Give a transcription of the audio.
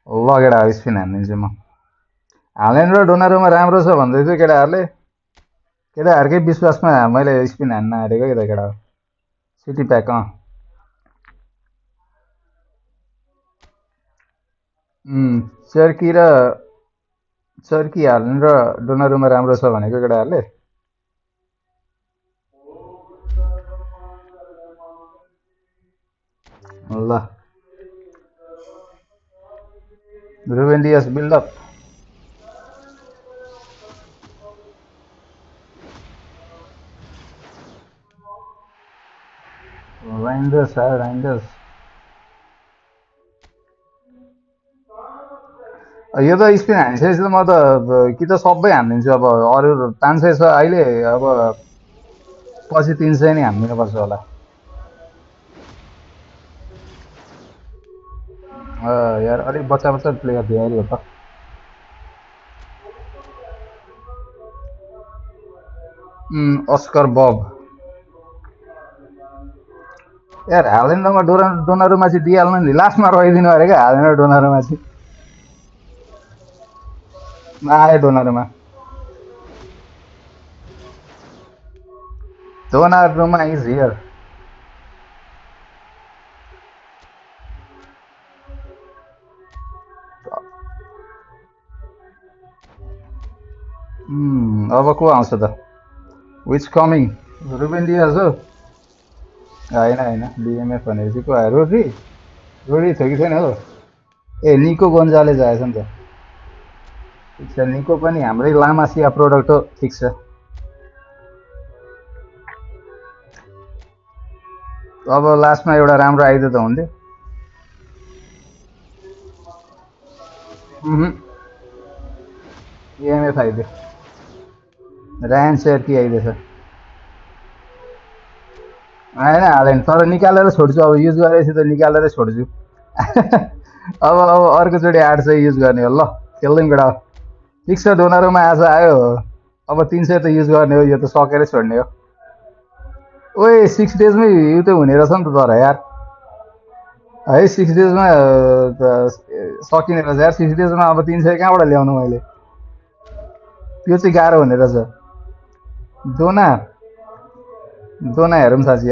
ल केटा स्पिन हानिदिन्छु म। हालेन र डोनारुमा राम्रो छ भन्दै थियो केटाहरूले। केटाहरूकै विश्वासमा मैले स्पिन हान्न हारेको कि त केटा। सिटी प्याक चर्की र चर्की हाल्ने र डोनारुमा राम्रो छ भनेको केटाहरूले। ल रुबेन डियास बिल्डअप। राइन्डर्स आयो राइन्डर्स। यो त स्पिन हानिसकेपछि त म त कि त सबै हानिदिन्छु अब अरू 500 छ अहिले अब पछि 300 नै हानिदिनुपर्छ होला। यार अलिक बच्चा बच्चा प्लेयर थियो यार यो त। अस्कर बब यार हालेन्डमा डोनारुमाची दिइहाल्नु नि लास्टमा रहिदिनु अरे क्या हालेन्ड डोनारुमाची आयो डोनारुमा। Donnarumma is here. अब को आउँछ त विच कमिङ रुबेन डियास हो होइन होइन डिएमएफ भनेपछि को आयो रोड्री रोड्री थियो कि छैन हो ए निको गोन्जालेज आएछ नि त ठिक छ निको पनि हाम्रै लामासिया प्रोडक्ट हो ठिक छ। अब लास्टमा एउटा राम्रो आइदियो त हुन्थ्यो। इएमएफ आइदियो रायन सेर्की आइदिएछ होइन हालेन तर निकालेर छोड्छु अब युज गरेपछि त निकालेरै छोड्छु अब अर्कोचोटि 800 युज गर्ने हो ल खेल्दै केटा ठिक छ डोनारोमा आज आयो अब 300 त युज गर्ने हो यो त सकेरै छोड्ने हो। ओए 6 डेजमै यो त हुने रहेछ नि त तर यार है 6 डेजमा सकिने रहेछ यार 6 डेजमा अब 300 कहाँबाट ल्याउनु मैले त्यो चाहिँ गाह्रो हुने रहेछ। दोना दोना हेरौँ साँच्ची